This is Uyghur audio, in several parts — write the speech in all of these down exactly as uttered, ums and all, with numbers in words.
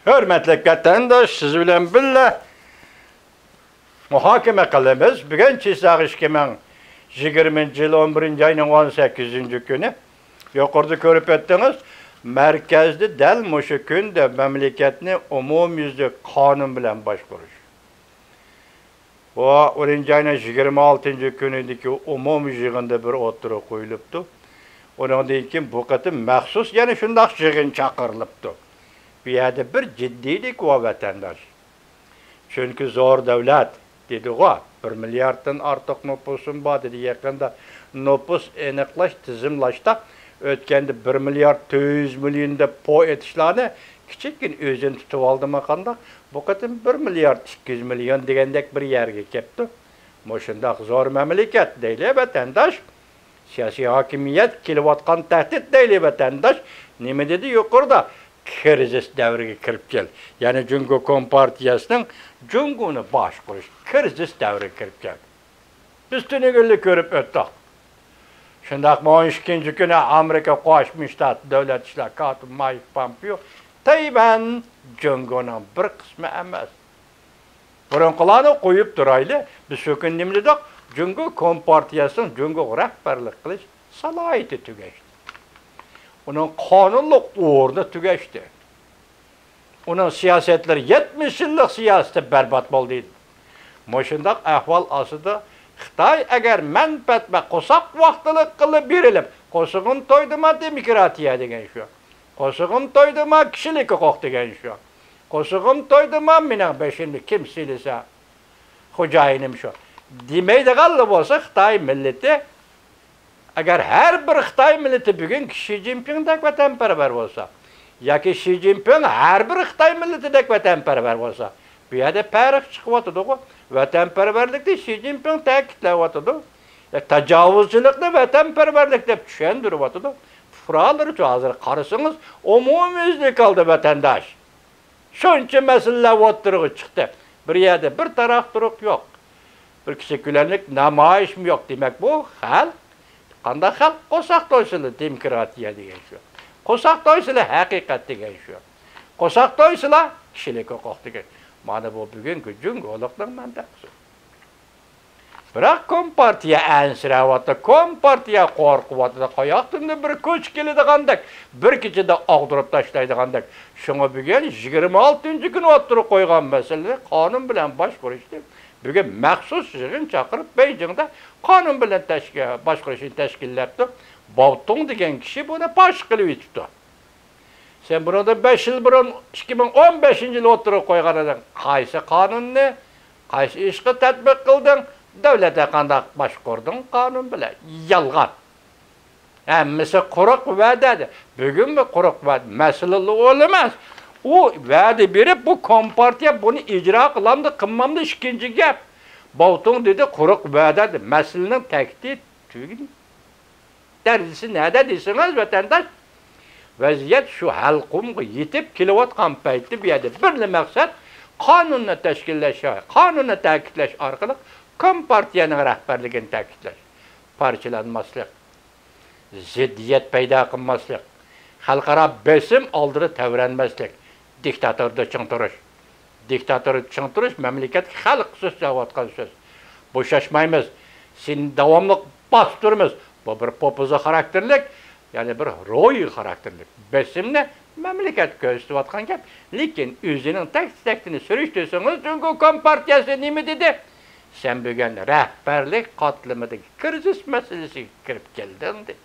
ھۆرمەتلىك ۋەتەنداش، سىز بىلەن بىللە مۇھاكىمە قىلىمىز. بۈگۈن چېساق ئىككى مىڭ يىگىرمىنچى يىل ئون بىرىنچى ئاينىڭ ئون سەككىزىنچى كۈنى. يۇقىرىدا كۆرۈپ ئۆتتىڭىز، مەركەزدە دەل مۇشۇ كۈندە مەملىكەتنى ئومۇميۈزلۈك قانۇن بىلەن باشقۇرۇش. بۇ ئونىنچى ئاينىڭ يىگىرمە ئالتىنچى كۈنىدىكى ئومۇمىي يىغىندا بىر ئوتتۇرىغا قويۇلۇپتۇ. ئۇنىڭدىن كېيىن بۇ قېتىم مەخسۇس يەنە شۇنداق يىغىن چاقىرىلىپتۇ. بۇ يەردە بىر جىددىيلىك بار، ۋەتەنداش. چۈنكى زور دۆلەت دېدىغۇ، بىر مىلياردتىن ئارتۇق نوپۇسۇم بار دېدى. يېقىندا نوپۇس ئېنىقلاش، تىزىملاشتا ئۆتكەندە بىر مىليارد تۆت يۈز مىليون دەپ پو ئېتىشلارنى كىچىككىنە ئۆزىنى تۇتۇۋالدىمۇ قانداق؟ بۇ قېتىم بىر مىليارد ئىككى يۈز مىليون دېگەندەك بىر يەرگە كەپتۇ. مۇشۇنداق زور مەملىكەت دەيلى، ۋەتەنداش. سىياسىي ھاكىمىيەت كېلىۋاتقان تەھدىت دەيلى، ۋەتەنداش. نېمە دېدى يۇقىرىدا؟ كىرىزىس دەۋرىگە كىرىپ كەل. يەنى جۇڭگو كومپارتىيەسىنىڭ جۇڭگونى باشقۇرۇش كىرىزىس دەۋرىگە كىرىپ كەلدى. بىز تۈنۈگۈنلا كۆرۈپ ئۆتتۇق. شۇنداقمۇ ئون ئىككىنچى كۈنى ئامېرىكا قوشما شتات دۆلەت ئىشلار كاتىپى مايك پومپېئو، تەيۋەن جۇڭگونىڭ بىر قىسمى ئەمەس. بۇرۇنقىلارنى قويۇپ تۇرايلى، بىز شۇ كۈنى نېمە دېدۇق؟ جۇڭگو كومپارتىيەسىنىڭ جۇڭگوغا رەھبەرلىك قىلىش سالاھىيىتى تۈگەشتى. ئۇنىڭ قانۇنلۇق ئورنى تۈگەشتى. ئۇنىڭ سىياسەتلىرى يەتمىش يىللىق سىياسىتى بەربات بولدى. مۇشۇنداق ئەھۋال ئاستىدا خىتاي ئەگەر مەنپەئەت ۋە قورساق ۋاقتىلىق قىلىپ بېرىلىپ، قورسىقىم تويدىما دېموكراتىيە دېگەن شۇ. قورسىقىم تويدىما كىشىلىك ھوقۇق دېگەن شۇ. قورسىقىم تويدىما مېنىڭ بېشىمنى كىم سىيلىسا خوجايىنىم شۇ دېمەيدىغانلا بولسا، خىتاي مىللىتى، ئەگەر ھەر بىر خىتاي مىللىتى بۈگۈنكى شى جىنپىڭدەك ۋەتەنپەرۋەر بولسا، ياكى شى جىنپىڭ ھەر بىر خىتاي مىللىتىدەك ۋەتەنپەرۋەر بولسا، بۇ يەردە پەرق چىقىۋاتىدىغۇ. ۋەتەنپەرۋەرلىكنى شى جىنپىڭ تەكىتلەۋاتىدۇ. تاجاۋۇزچىلىقنى ۋەتەنپەرۋەرلىك دەپ چۈشەندۈرۈۋاتىدۇ. پۇقرالىرىچۇ ھازىر قارىسىڭىز، ئومۇميۈزلۈك ھالدا ۋەتەنداش. شۇنچە مەسىلىلەر ئوتتۇرىغا چىقتى. بىر يەردە بىر تەرەخ تۇرۇق يوق. بىر كىچىك كۆلەملىك نامايىشمۇ يوق. دېمەك، بۇ خەلق، قانداق خەلق؟ قورساق تويسىلا دېموكراتىيە دېگەن شۇ. قورساق تويسىلا ھەقىقەت دېگەن شۇ. قورساق تويسىلا كىشىلىك ھوقۇق دېگەن. مانا بۇ بۈگۈنكى جۇڭگولۇقنىڭ مەنتىقىسى. بىراق كومپارتىيە ئەنسىرەۋاتىدۇ، كومپارتىيە قورقۇۋاتىدۇ، قاياقتىندۇر بىر كۈچ كېلىدىغاندەك، بىر كېچىدە ئاغدۇرۇپ تاشلايدىغاندەك. شۇڭا بۈگۈن يىگىرمە ئالتىنچى كۈنى ئوتتۇرىغا قويغان مەسىلىنى قانۇن بىلەن باشقۇرۇشنى بۈگۈن مەخسۇس يىغىن چاقىرىپ، بېيجىڭدا قانۇن بىلەن تەشكىل-، باشقۇرۇشنى تەشكىللەپتۇ. باۋتۇڭ دېگەن كىشى بۇنى پاش قىلىۋېتىپتۇ. سەن بۇنىڭدىن بەش يىل بۇرۇن، ئىككى مىڭ ئون بەشىنچى يىل ئوتتۇرىغا قويغان ئىدىڭ. قايسى قانۇننى، قايسى ئىشقا تەتبىق قىلدىڭ؟ دۆلەتنى قانداق باشقۇردۇڭ قانۇن بىلەن؟ يالغان. ھەممىسى قۇرۇق ۋەدە. بۈگۈنمۇ قۇرۇق ۋەدە. مەسىلە ئۇ ئەمەس. ئۇ ۋەدە بېرىپ، بۇ كومپارتىيە بۇنى ئىجرا قىلامدۇ، قىلمامدۇ، ئىككىنچى گەپ. باۋتۇڭ دېدى، قۇرۇق ۋەدە دېدى. مەسىلىنىڭ تەكتى تۈگىدى. دەرىجىسى نەدە دېسىڭىز، ۋەتەنداش، ۋەزىيەت شۇ ھەلقۇمغا يېتىپ كېلىۋاتقان پەيتتە بۇ يەردە بىرلا مەقسەت، قانۇننى تەشكىللەش، قانۇننى تەكىتلەش ئارقىلىق كومپارتىيەنىڭ رەھبەرلىكىنى تەكىتلەش. پارچىلانماسلىق، زىددىيەت پەيدا قىلماسلىق، خەلقئارا بېسىم ئالدىدا تەۋرەنمەسلىك، دىكتاتوردا چىڭ تۇرۇش. دىكتاتوردا چىڭ تۇرۇش مەملىكەتكە خەلق سۆز سېلىۋاتقان سۆز. بوشاشمايمىز. سېنى داۋاملىق باستۇرىمىز. بۇ بىر پوپىزا خاراكتېرلىك، يەنى بىر روھىي خاراكتېرلىك بېسىمنى مەملىكەت كۆرسىتىۋاتقان گەپ. لېكىن ئۆزىنىڭ تەكتى-تەكتىنى سۈرۈشتۈرسىڭىز، جۇڭگو كومپارتىيەسى نېمە دېدى؟ سەن بۈگۈن رەھبەرلىك قاتلىمىدىكى كىرىزىس مەسىلىسىگە كىرىپ كەلدىڭ، دېدى.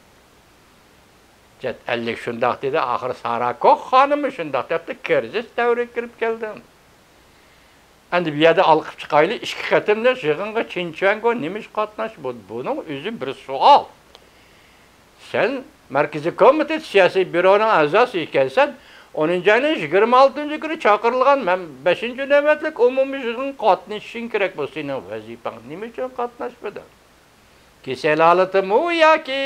چەت ئەللىك شۇنداق دېدى، ئاخىرى سارا كوخ خانىممۇ شۇنداق دەپتۇ، كىرىزىس دەۋرىگە كىرىپ كەلدىڭ. ئەمدى بۇ يەردە ئالقىپ چىقايلى، ئىككى قېتىملىق يىغىنغا چىن چۈەنگو نېمە ئۈچۈن قاتناشتى؟ بۇ، بۇنىڭ ئۆزى بىر سوئال. سەن مەركىزىي كومىتېت سىياسىي بيۇرونىڭ ئەزاسى ئىكەنسەن، ئونىنچى ئاينىڭ يىگىرمە ئالتىنچى كۈنى چاقىرىلغان مەن بەشىنچى نۆۋەتلىك ئومۇمىي يىغىنغا قاتنىشىشىڭ كېرەك، بۇ سېنىڭ ۋەزىپەڭ. نېمە ئۈچۈن قاتناشمىدىڭ؟ كېسەل ھالىتىمۇ ياكى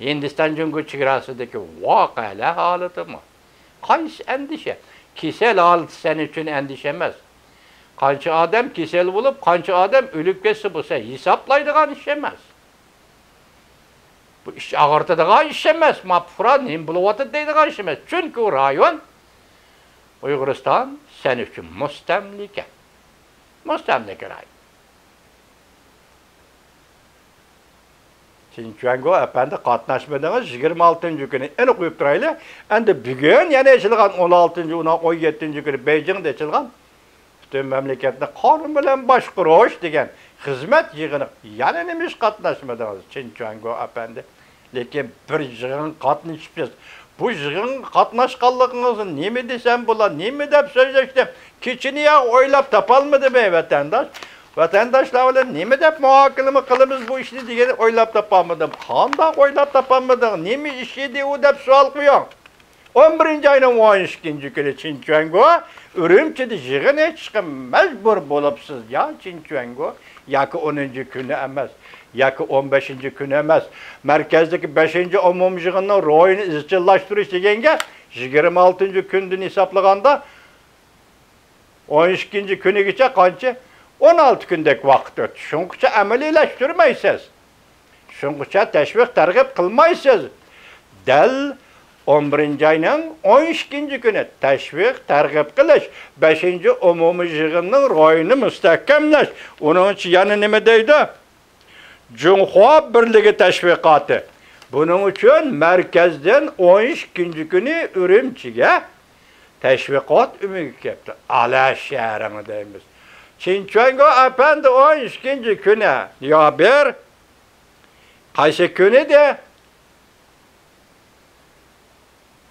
ھىندىستان جۇڭگو چېگراسىدىكى ۋەقەلەر ھالىتىمۇ؟ قايسى ئەندىشە؟ كېسەل ھالىتى سەن ئۈچۈن ئەندىشە ئەمەس. قانچە ئادەم كېسەل بولۇپ، قانچە ئادەم ئۆلۈپ كەتسە، بۇ سەن ھېسابلايدىغان ئىش ئەمەس. بۇ ئىچ ئاغرىتىدىغان ئىش ئەمەس. ما پۇقرا نېمە بولۇۋاتىدۇ دەيدىغان ئىش ئەمەس. چۈنكى ئۇ رايون ئۇيغۇرىستان سەن ئۈچۈن مۇستەملىكە. مۇستەملىكە رايون. چىن چۈەنگو ئەپەندى قاتناشمىدىڭىز، يىگىرمە ئالتىنچى كۈنى ئېنىق قويۇپ تۇرايلى. ئەمدى بۈگۈن يەنە ئېچىلغان ئون ئالتىنچى، ئون يەتتىنچى كۈنى بېيجىڭدا ئېچىلغان پۈتۈن مەملىكەتنى قانۇن بىلەن باشقۇرۇش دېگەن خىزمەت يىغىنىغا يەنە نېمە ئىش قاتناشمىدىڭىز، چىن چۈەنگو ئەپەندى؟ لېكىن بىر يىغىنغا قاتنىشىپسىز. بۇ يىغىنغا قاتناشقانلىقىڭىزنى نېمە دېسەم بولا، نېمە دەپ سۆزلەشنى كېچىنى يا ئويلاپ تاپالمىدىم، ئەي ۋەتەنداش. ۋەتەنداشلار بىلەن نېمە دەپ مۇھاكىمە قىلىمىز بۇ ئىشنى دېگەننى ئويلاپ تاپالمىدىم. قانداق ئويلاپ تاپالمىدىڭ؟ نېمە ئىش ئىدى ئۇ دەپ سوئال قويۇڭ. ئون بىرىنچى ئاينىڭ ئون ئىككىنچى كۈنى چىن چۈەنگو ئۈرۈمچىدە يىغىن ئېچىشقا مەجبۇر بولۇپسىز يا چىن چۈەنگو، ياكى ئونىنچى كۈنى ئەمەس، ياكى ئون بەشىنچى كۈنى ئەمەس. مەركەزدىكى بەشىنچى ئومۇمىي يىغىننىڭ روھىنى ئىزچىللاشتۇرۇش دېگەنگە يىگىرمە ئالتىنچى كۈندىن ھېسابلىغاندا، ئون ئىككىنچى كۈنىگىچە قانچە؟ ئون ئالتە كۈندەك ۋاقىت ئۆتتى. شۇڭغىچە ئەمەلىيلەشتۈرمەيسىز. شۇڭغىچە تەشۋىق تەرغىب قىلمايسىز. دەل ئون بىرىنچى ئاينىڭ ئون ئىككىنچى كۈنى تەشۋىق تەرغىب قىلىش، بەشىنچى ئومۇمىي يىغىننىڭ روھىنى مۇستەھكەملەش. ئۇنىڭ ئۈچۈن يەنە نېمە دەيدۇ؟ جۇڭخۇا بىرلىكى تەشۋىقاتى. بۇنىڭ ئۈچۈن مەركەزدىن ئون ئىككىنچى كۈنى ئۈرۈمچىگە تەشۋىقات ئۆمىكى كەپتۇ. ئالا شەھىرىڭ دەيمىز. چىن چۈەنگو ئەپەندى ئون ئىككىنچى كۈنى نويابىر. قايسى كۈنىدى؟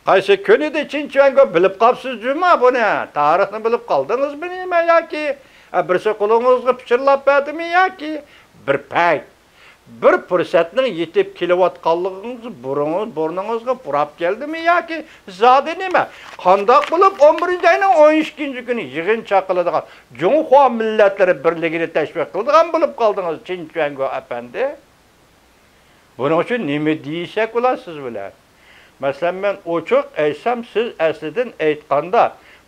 قايسى كۈنىدى چىن چۈەنگو؟ بىلىپ قاپسىز جۇما بۇنى. تارىخنى بىلىپ قالدىڭىزمۇ نېمە ياكى؟ ئە، بىرسى قولىڭىزغا پىچىرلاپ بەردىمۇ ياكى؟ بىر پەيت، بىر پۇرسەتنىڭ يېتىپ كېلىۋاتقانلىقىڭىز بۇرنىڭىز-، بۇرنىڭىزغا پۇراپ كەلدىمۇ ياكى زادى نېمە؟ قانداق بولۇپ ئون بىرىنچى ئاينىڭ ئون ئىككىنچى كۈنى يىغىن چاقىرىلىدىغان، جۇڭخۇا مىللەتلىرى بىرلىكىنى تەشۋىق قىلىدىغان بولۇپ قالدىڭىز، چىن چۈەنگو ئەپەندى؟ بۇنىڭ ئۈچۈن نېمە دېيىشەك بولار سىز بىلەن؟ مەسىلەن، مەن ئوچۇق ئېيتسام، سىز ئەسلىدىن ئېيتقاندا،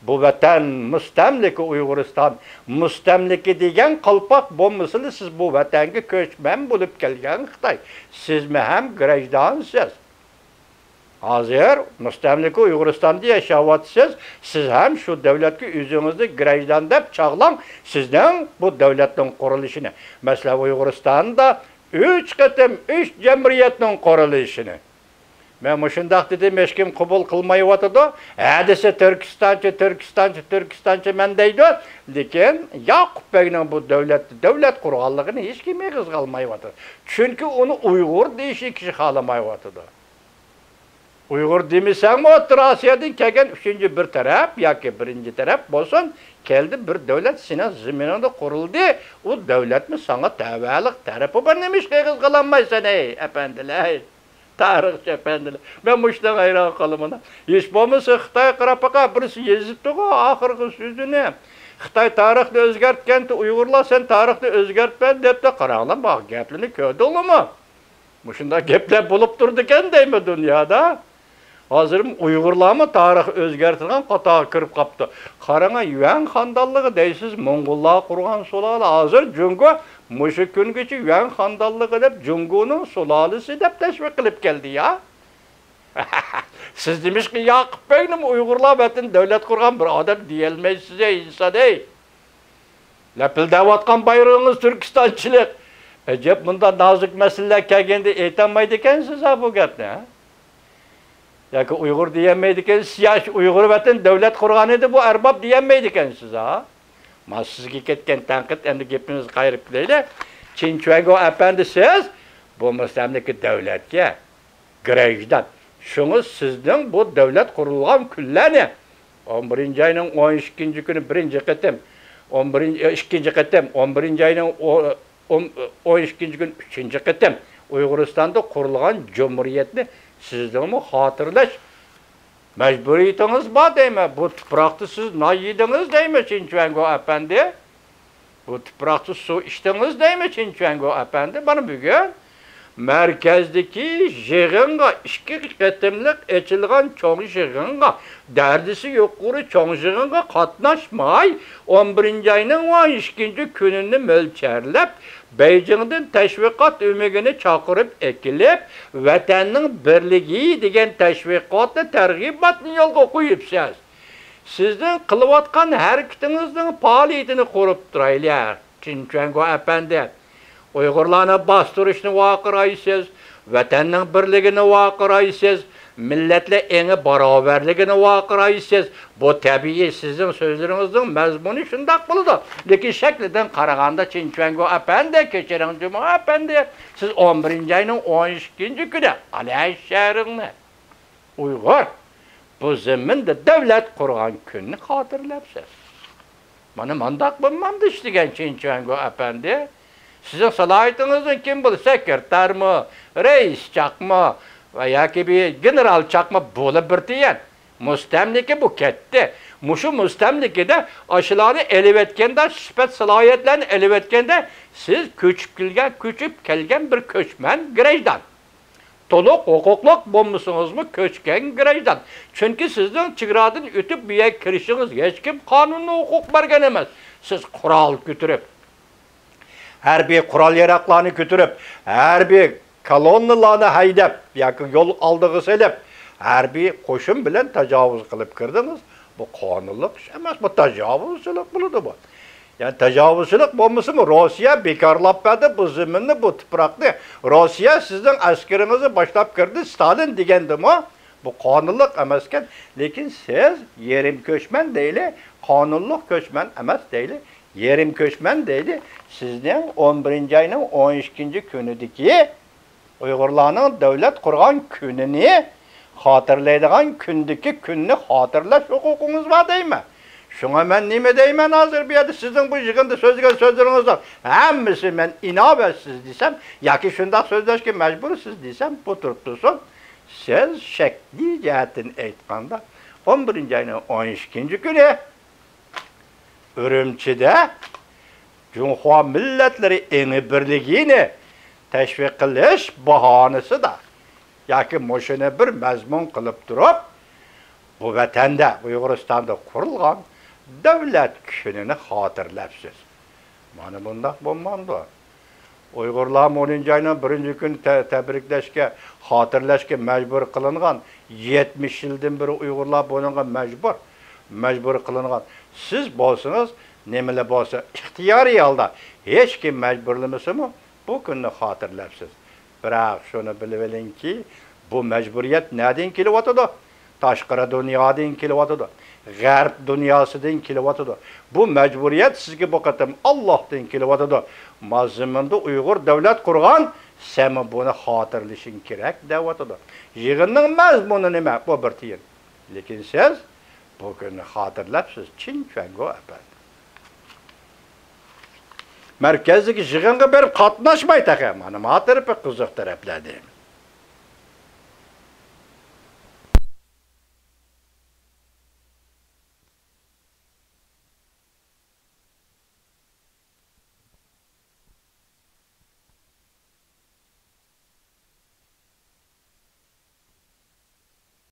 بۇ ۋەتەن مۇستەملىكە ئۇيغۇرىستان، مۇستەملىكە دېگەن قالپاق بولمىسىلا، سىز بۇ ۋەتەنگە كۆچمەن بولۇپ كەلگەن خىتاي. سىزمۇ ھەم گىرەجدانسىز. ھازىر مۇستەملىكە ئۇيغۇرىستاندا ياشاۋاتىسىز، سىز ھەم شۇ دۆلەتكە ئۆزىڭىزنى گىرەجدان دەپ چاغلاڭ، سىزنىڭ بۇ دۆلەتنىڭ قۇرۇلۇشىنى. مەسىلەن، ئۇيغۇرىستاندا ئۈچ قېتىم ئۈچ جەمھۇرىيەتنىڭ قۇرۇلۇشىنى. مەن مۇشۇنداق دېدىم، ھېچكىم قوبۇل قىلمايۋاتىدۇ. ھە دېسە، تۈركىستانچى، تۈركىستانچى، تۈركىستانچى مەن دەيدۇ. لېكىن ياقۇپ بەگنىڭ بۇ دۆلەتتە دۆلەت قۇرغانلىقىنى ھېچكىم ئېغىزغا ئالمايۋاتىدۇ. چۈنكى ئۇنى ئۇيغۇر دېيىشنى كىشى خالىمايۋاتىدۇ. ئۇيغۇر دېمىسەڭمۇ، ئوتتۇرا ئاسىيادىن كەلگەن ئۈچىنچى بىر تەرەپ ياكى بىرىنچى تەرەپ بولسۇن، كەلدى بىر دۆلەت سېنىڭ زېمىنىڭدا قۇرۇلدى، ئۇ دۆلەتمۇ ساڭا تەۋەلىق تەرىپى بار، نېمىشقا ئېغىزغا ئالالمايسەن، ئەي ئەپەندىلەر؟ تارىخچى ئەپەندىلەر، مەن مۇشۇنداق ھەيران قالىمەن. ھېچ بولمىسا خىتايغا قاراپ باقا، بىرسى يېزىپتىغۇ ئاخىرقى سۆزىنى. خىتاي تارىخنى ئۆزگەرتكەنتى، ئۇيغۇرلار سەن تارىخنى ئۆزگەرتمە دەپتۇ. قاراڭلار، بۇ گەپلىرىنى كۆردۈڭلارمۇ؟ مۇشۇنداق گەپلەر بولۇپ تۇرىدىكەن دەيمەن دۇنيادا. ھازىر ئۇيغۇرلارمۇ تارىخ ئۆزگەرتىدىغان قاتارغا كىرىپ قاپتۇ. قاراڭا، يۈەن خاندانلىقى دەيسىز، موڭغۇللار قۇرغان سۇلالە. ھازىر جۇڭگو مۇشۇ كۈنگىچە يۈەن خاندانلىقى دەپ، جۇڭگونىڭ سۇلالىسى دەپ تەشۋىق قىلىپ كەلدى يا. سىز نېمىشقا ياقۇپ بەگنىمۇ ئۇيغۇرلار ۋەتىنى دۆلەت قۇرغان بىر ئادەم دېيەلمەيسىز، ئەي ئىنسان، ئەي؟ لەپىلدەۋاتقان بايرىقىڭىز تۈركىستانچىلىق. ئەجەب، مۇنداق نازۇك مەسىلىلەر كەلگەندە ئېيتالمايدىكەنسىز ھە بۇ گەپنى، ھە؟ ياكى ئۇيغۇر دېيەلمەيدىكەنسىز، يا شۇ ئۇيغۇر ۋەتىنى دۆلەت قۇرغان ئىدى بۇ ئەرباب دېيەلمەيدىكەنسىز ھە؟ مانا سىزگە كەتكەن تەنقىد، ئەمدى گېپىمىزگە قايرىپ كېلەيلى. چىن چۈەنگو ئەپەندى، سىز بۇ مۇستەملىكە دۆلەتكە گىرەجدان. شۇڭا سىزنىڭ بۇ دۆلەت قۇرۇلغان كۈنلەرنى، ئون بىرىنچى ئاينىڭ ئون ئىككىنچى كۈنى بىرىنچى قېتىم، ئون بىرىنچى، ئىككىنچى قېتىم، ئون بىرىنچى ئاينىڭ ئو-، ئون، ئون ئىككىنچى كۈنى ئۈچىنچى قېتىم ئۇيغۇرىستاندا قۇرۇلغان جۇمھۇرىيەتنى سىزنىڭمۇ خاتىرىلەش مەجبۇرىيىتىڭىز بار دەيمەن. بۇ تۇپراقتا سىز نان يېدىڭىز دەيمەن، چىن چۈەنگو ئەپەندى. بۇ تۇپراقتا سۇ ئىچتىڭىز دەيمەن، چىن چۈەنگو ئەپەندى. مانا بۈگۈن مەركەزدىكى يىغىنغا، ئىككى قېتىملىق ئېچىلغان چوڭ يىغىنغا، دەرىجىسى يۇقىرى چوڭ يىغىنغا قاتناشماي، ئون بىرىنچى ئاينىڭ ئون ئىككىنچى كۈنىنى مۆلچەرلەپ، بېيجىڭدىن تەشۋىقات ئۆمىكىنى چاقىرىپ ئەكېلىپ، ۋەتەننىڭ بىرلىكى دېگەن تەشۋىقاتنى، تەرغىباتنى يولغا قويۇپسىز. سىزنىڭ قىلىۋاتقان ھەرىكىتىڭىزنىڭ پائالىيىتىنى قۇرۇپ تۇرايلى، چىن چۈەنگو ئەپەندى. ئۇيغۇرلارنى باستۇرۇشنى ۋارقىرايسىز، ۋەتەننىڭ بىرلىكىنى ۋارقىرايسىز، مىللەتلەر ئېڭى باراۋەرلىكىنى ۋارقىرايسىز. بۇ تەبىئىي، سىزنىڭ سۆزلىرىڭىزنىڭ مەزمۇنى شۇنداق بولىدۇ. لېكىن شەكلىدىن قارىغاندا، چىن چۈەنگو ئەپەندى، كەچۈرۈڭ جۇما ئەپەندى، سىز ئون بىرىنچى ئاينىڭ ئون ئىككىنچى كۈنى ئالەششەھىرىڭنى ئۇيغۇر، بۇ زېمىندا دۆلەت قۇرغان كۈننى خاتىرىلەپسىز. مانا مانداق بولمامدۇ ئىش دېگەن چىن چۈەنگو ئەپەندى؟ سىزنىڭ سالاھىيىتىڭىزدىن كىم بولدى؟ سېكرېتارمۇ، رەئىس چاقمۇ ۋە ياكى بىر گېنېرال چاقمۇ بولۇپ بىر تىيەن. مۇستەملىكە بۇ كەتتى. مۇشۇ مۇستەملىكىدە ئاشۇلارنى ئېلىۋەتكەندە، سۈپەت سالاھىيەتلەرنى ئېلىۋەتكەندە، سىز كۆچۈپ كەلگەن، كۆچۈپ كەلگەن بىر كۆچمەن گىرەجدان. تولۇق ھوقۇقلۇق بولمىسىڭىزمۇ كۆچكەن گىرەجدان. چۈنكى سىزنىڭ چېگرادىن ئۆتۈپ بۇ يەرگە كىرىشىڭىز ھېچكىم قانۇننى ھوقۇق بەرگەن ئەمەس. سىز قورال كۆتۈرۈپ، ھەربىي قورال-ياراغلارنى كۆتۈرۈپ، ھەربىي كولوننىلارنى ھەيدەپ ياكى يول ئالدىغا سېلىپ، ھەربىي قوشۇن بىلەن تاجاۋۇز قىلىپ كىردىڭىز. بۇ قانۇنلۇق ئىش ئەمەس، بۇ تاجاۋۇزچىلىق بولىدۇ بۇ. يەنى تاجاۋۇزچىلىق بولمىسىمۇ، روسىيە بىكارلاپ بەردى بۇ زېمىننى، بۇ تۇپراقنى. روسىيە سىزنىڭ ئەسكىرىڭىزنى باشلاپ كىردى، ستالىن دېگەندىمۇ بۇ قانۇنلۇق ئەمەسكەن. لېكىن سىز يېرىم كۆچمەن دەيلى، قانۇنلۇق كۆچمەن ئەمەس دەيلى، يېرىم كۆچمەن دەيلى. سىزنىڭ ئون بىرىنچى ئاينىڭ ئون ئىككىنچى كۈنىدىكى ئۇيغۇرلارنىڭ دۆلەت قۇرغان كۈنىنى خاتىرىلەيدىغان كۈندىكى كۈننى خاتىرىلەش ھوقۇقىڭىز بار دەيمەن. شۇڭا مەن نېمە دەيمەن ھازىر بۇ يەردە سىزنىڭ بۇ يىغىندا سۆزلىگەن سۆزلىرىڭىزنىڭ ھەممىسى مەن ئىناۋەتسىز دېسەم ياكى شۇنداق سۆزلەشكە مەجبۇرسىز دېسەم، بۇ تۇرۇپ تۇرسۇن. سىز شەكلىي جەھەتتىن ئېيتقاندا، ئون بىرىنچى ئاينىڭ ئون ئىككىنچى كۈنى ئۈرۈمچىدە جۇڭخۇا مىللەتلىرى ئېڭى بىرلىكىنى تەشۋىق قىلىش باھانىسىدا ياكى مۇشۇنى بىر مەزمۇن قىلىپ تۇرۇپ، بۇ ۋەتەندە، ئۇيغۇرىستاندا قۇرۇلغان دۆلەت كۈنىنى خاتىرىلەپسىز. مانا بۇنداق بولمامدۇ؟ ئۇيغۇرلار ئونىنچى ئاينىڭ بىرىنچى كۈنى تە-، تەبرىكلەشكە، خاتىرىلەشكە مەجبۇر قىلىنغان. يەتمىش يىلدىن بېرى ئۇيغۇرلار بۇنىڭغا مەجبۇر. مەجبۇر قىلىنغان. سىز بولسىڭىز، نېمىلا بولسا، ئىختىيارىي ھالدا، ھېچكىم مەجبۇرلىمىسىمۇ، بۇ كۈننى خاتىرىلەپسىز. بىراق شۇنى بىلىۋېلىڭكى، بۇ مەجبۇرىيەت نەدىن كېلىۋاتىدۇ؟ تاشقىرى دۇنيادىن كېلىۋاتىدۇ. غەرب دۇنياسىدىن كېلىۋاتىدۇ. بۇ مەجبۇرىيەت سىزگە بۇ قېتىم ئاللاھتىن كېلىۋاتىدۇ. ما زېمىندا ئۇيغۇر دۆلەت قۇرغان، سەنمۇ بۇنى خاتىرىلىشىڭ كېرەك دەۋاتىدۇ. يىغىننىڭ مەزمۇنى نېمە؟ بۇ بىر تىيىن. لېكىن سىز بۇ كۈننى خاتىرىلەپسىز، چىن چۈەنگو ئەپەندى. مەركەزدىكى يىغىنغا بېرىپ قاتناشماي تېخى، مانا ما تەرىپى قىزىق تەرەپلەر دەيمەن.